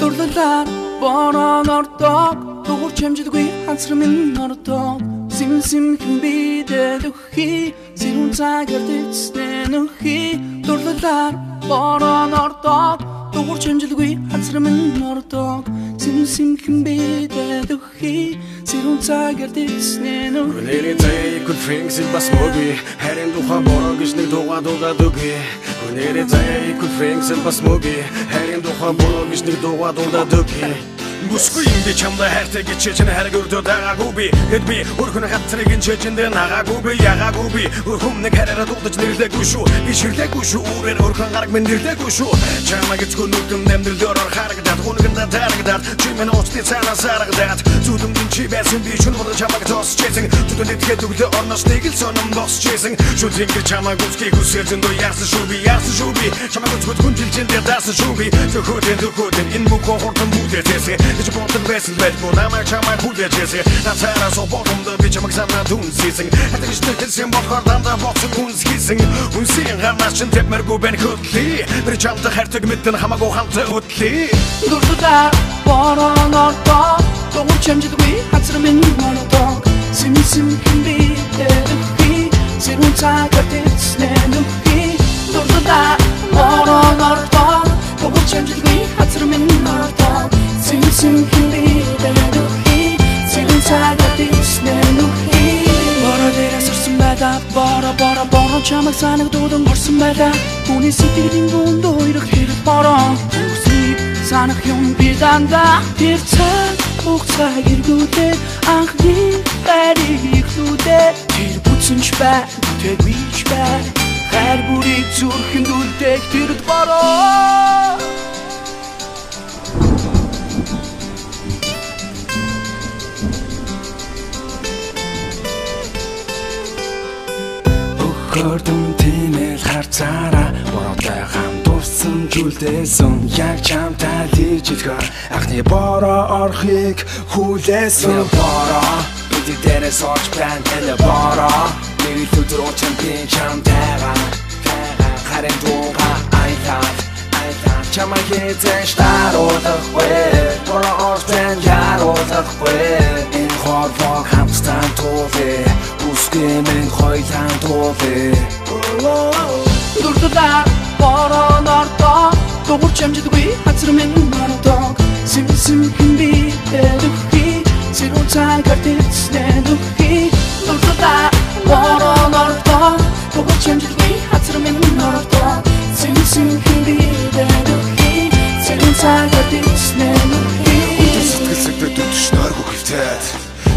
Дурлалаар борон ордог, дугуйч амжилгүй хансар минь ордог. Сим сим хэн бидэд өгхий, сэрүүн цагаар дэвцсэн нөхий. Дурлалаар борон ордог, дугуйч амжилгүй хансар минь ордог. Сим сим хэн бидэд өгхий, сэрүүн цагаар дэвцсэн нөхий. Гүнээрээ заяа икүл фрэнксэл бас мөгүй, харин тухай бороо гэж нэг дуугаа дуудаад өгье. Гүнээрээ заяа икүл фрэнксэл бас мөгүй, харин тухай бороо гэж нэг дуугаа дуудаад өгье. Бүсгүй юм би чамдаа хайртай гэж чинь хараг өрдөө дагаагүй би. Хэд би өрхөн хацрыг нь чэжэндээ нагаагүй би, ягаагүй би. Өрхөм нэг хараараа дуудаж нэрлээгүй шүү. Би ширлээгүй шүү. Үүрээр өрхөн гараг минь нэрлээгүй шүү. Чамайг эцгүй нүдэм амьдрал өрөөр харагдаад, хүнгэндээ тарагдаад, чи минь уцны цаанаас харагдаад. Зүлэмдэн чи байсан би шүн бодож чамайг тосч байсан. Зүдэн итгэхэд өглөө орноос нэг л сонин босч байсан. Шүлэг ингэ чамайг үсгийг үсээр зөндөө яарсан шүү би, яарсан шүү би. Чамайг үсгүүд хүн жилчэндээ даасан шүү би. Зөвхөн зөвхөн энэ мөнхөн хурдан бүтээсээ. Гэж боддог байсан байлгүй намайг чамайг хүлээжсэн. Нацаараас бодомдоо би чамайг санаа дүнссэн. Хатагч хэлсэн болохоор дандаа бодсон үнсгийсэн. Үнсийн гарнаас чинь тэвмэргүй байна хөдлөе. Би чамтай хайртаг мэдэн хамаагүй хамтаа хөдлөе. Дурлалаар борон ордог, дугуйч амжилгүй хансар минь ордог. Сим сим хэн бидэд өгхий, сэрүүн цагаар дэвцсэн нөхий. Дурлалаар борон ордог, дугуйч амжилгүй хансар минь ордог. Сим сим хэн бидэд өгхий, сэрүүн цагаар дэвцсэн нөхий. Бороо дээрээс орсон байлаа, бороо бороо бороо чамайг санагдуудан орсон байлаа. Түүний сэтгэлийн дунд уйрах хэрэг бороо. Үснийг санах юм би дандаа. Тэр цаг хугацаа гэргүүдээ анхны байрыг ихлүүдээ. Тэр бүтсэн ч бай, бүтээгүй ч бай, хайр бүрийг зүрхэнд үлдээх тэрд бороо. Хөрдөн тэмэл харцаараа бороотой хамт урсан жүлдээсэн. Яг чамтай л итгэх анхны бороо орохыг хүлээсэн. Бороо бид дээрээс орж байна энэ бороо. Нэг л өдөр уучран би чамтайгаа харин дууга аялал аялал чамайг эзэж даруулахгүй. Бороо орж байна яруулахгүй. Энэ хорвоо хамтдаа туулъя. Үсгэмэн хоёлан туулъя. Дурлалаар борон ордог, дугуйч амжилгүй хансар минь ордог. Сим сим хэн бидэд өгхий, сэрүүн цагаар дэвцсэн нөхий. Дурлалаар борон ордог, дугуйч амжилгүй хансар минь ордог. Сим сим хэн бидэд өгхий, сэрүүн цагаар дэвцсэн нөхий. Өдөр сэтгэл сэтгэд өдөш нойргүй хөвтөд.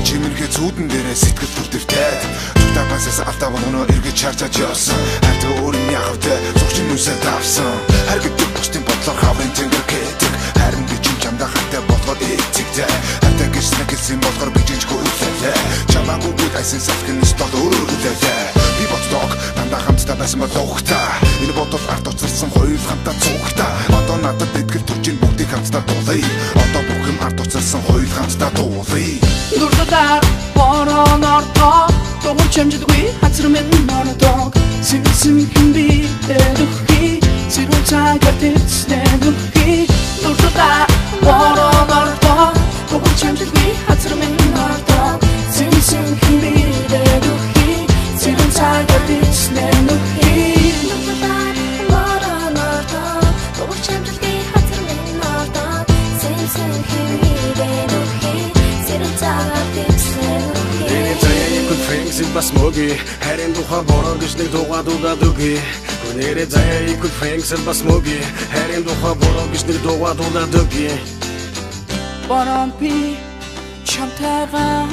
Чимэрхээ зүүдэн дээрээ сэтгэл төрдөртөд. Зүгтапасаас алдаа өнөө эргэж чарчаад явсан. Хайртай өөр юм яхавтай зүгчин нүсээ давсан. Хайр гэдэг бусдын бодлоор хаврын тэнгэр гэдэг. Харин би чинь чамдаа хайртай болохоор эцэгтэй. Хайртай гэж нэг хэлсэн болохоор би жинчгүй үлээлээ. Чамаагүй бүгд айсан салхин стол өөрөөр хүлээлээ. Би боддог дандаа хамтдаа байсан бол уухтай. Энэ бодол ард уцарсан хоёул хамтдаа цугтай. Одоо надад итгэл төрж ин бүгдийг хамтдаа дуулъя. Одоо бүх юм ард уцарсан хоёул хамтдаа дуулъя. Дурлалаар борон ордог, дугуйч амжилгүй хансар минь ордог. Сим сим хэн бидэд өгхий, сэрүүн цагаар дэвцсэн нөхий. Дурлалаар борон ордог, дугуйч амжилгүй хансар минь ордог. Сим сим хэн бидэд өгхий, сэрүүн цагаар дэвцсэн нөхий. Дурлалаар борон ордог, дугуйч амжилгүй хансар минь ордог. Сим сим хэн бидэд өгхий, сэрүүн цагаар дэвцсэн нөхий. Гүнээрээ заяа икүл фрэнксэл бас мөгүй, харин тухай бороо гэж нэг дуугаа дуудаад өгье. Гүнээрээ заяа икүл фрэнксэл бас мөгүй, харин тухай бороо гэж нэг дуугаа дуудаад өгье. Борон би чамтайгаа